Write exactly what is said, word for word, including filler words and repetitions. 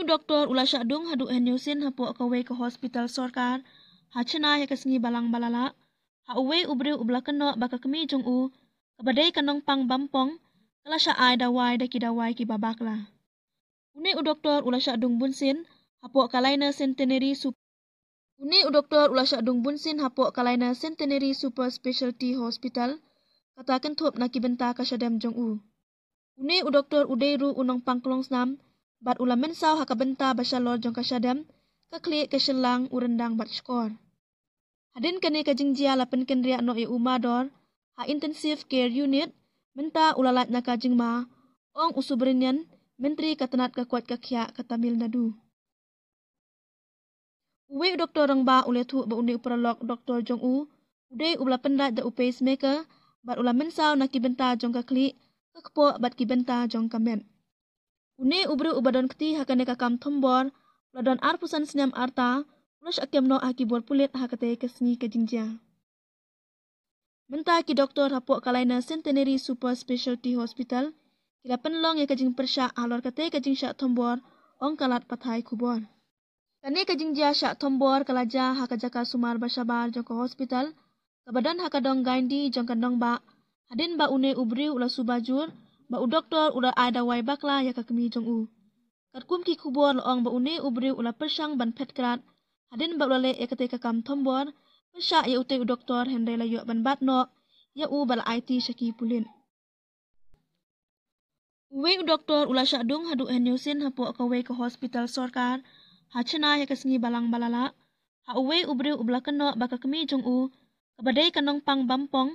U doktor u la shah dung haduh hynñiew sien hapoh kawei ka hospital sorkar ha Chennai ha ka sngi Balang ba la lah, ha uwei u briew uba la kynnoh ba ka kmie jong u kaba dei ka nongpang bampong ka la shah ai dawai da ki dawai kiba bakla. Une u doktor u la shah dung bun sien hapoh ka Liner Centenary Sup-, une u doktor u la shah dung bun sien hapoh ka Liner Centenary Super Specialty Hospital, kata kynthup na ki bynta ka shadem jong u. Une u doktor u dei ruh u nongpang klongsnam bad u la mynsaw ha ka bynta ba shalor jong ka shadem, ka khlieh, ka shynlang, u ryndang bad shkor. Hadien kane ka jingjia la pynkynriah noh ïa u mardor ha Intensive Care Unit, mynta u la lait na ka jingma, ong u Subrahmanyam, Myntri ka tnat ka koit ka khiah ka Tamil Nadu. Uwei u doktor rangbah u la ïathuh ba une u paralok doktor jong u u dei uba la pyndait da u pacemaker bad u la mynsaw na ki bynta jong ka khlieh, ka kpoh bad ki bynta jong ka met. Une u briew uba don kti ha kane ka kam thombor u la don arphew san snem arta, u la shah kem noh ha ki bor pulit ha katei ka sngi ka jingjia. Mynta ki doktor hapoh ka Liner Centenary Super Specialty Hospital ki la pynlong ïa ka jingpyrshah halor katei ka jingshah thombor, ong ka lad pathai khubor. Kane ka jingjia shah thombor ka la jia ha ka jaka sumar ba shabar jong ka hospital kaba don ha ka dong Gandhi jong ka nongbah, hadien ba une u briew u la suba jur ba u doktor u la ai dawai bakla ïa ka kmie jong u. Katkum ki khubor la ong ba une u briew u la pyrshang ban phet krad hadien ba u la leh ïa katei ka kam thombor, pyrshah ïa utei u doktor, hynrei la ïoh ban bat noh ïa u bad la aiti sha ki pulit. Uwei u doktor u la shah dung haduh hynñiew sien hapoh kawei ka hospital sorkar ha Chennai ha ka sngi Balang ba la lah, ha uwei u briew uba la kynnoh ba ka kmie jong u kaba dei ka nongpang bampong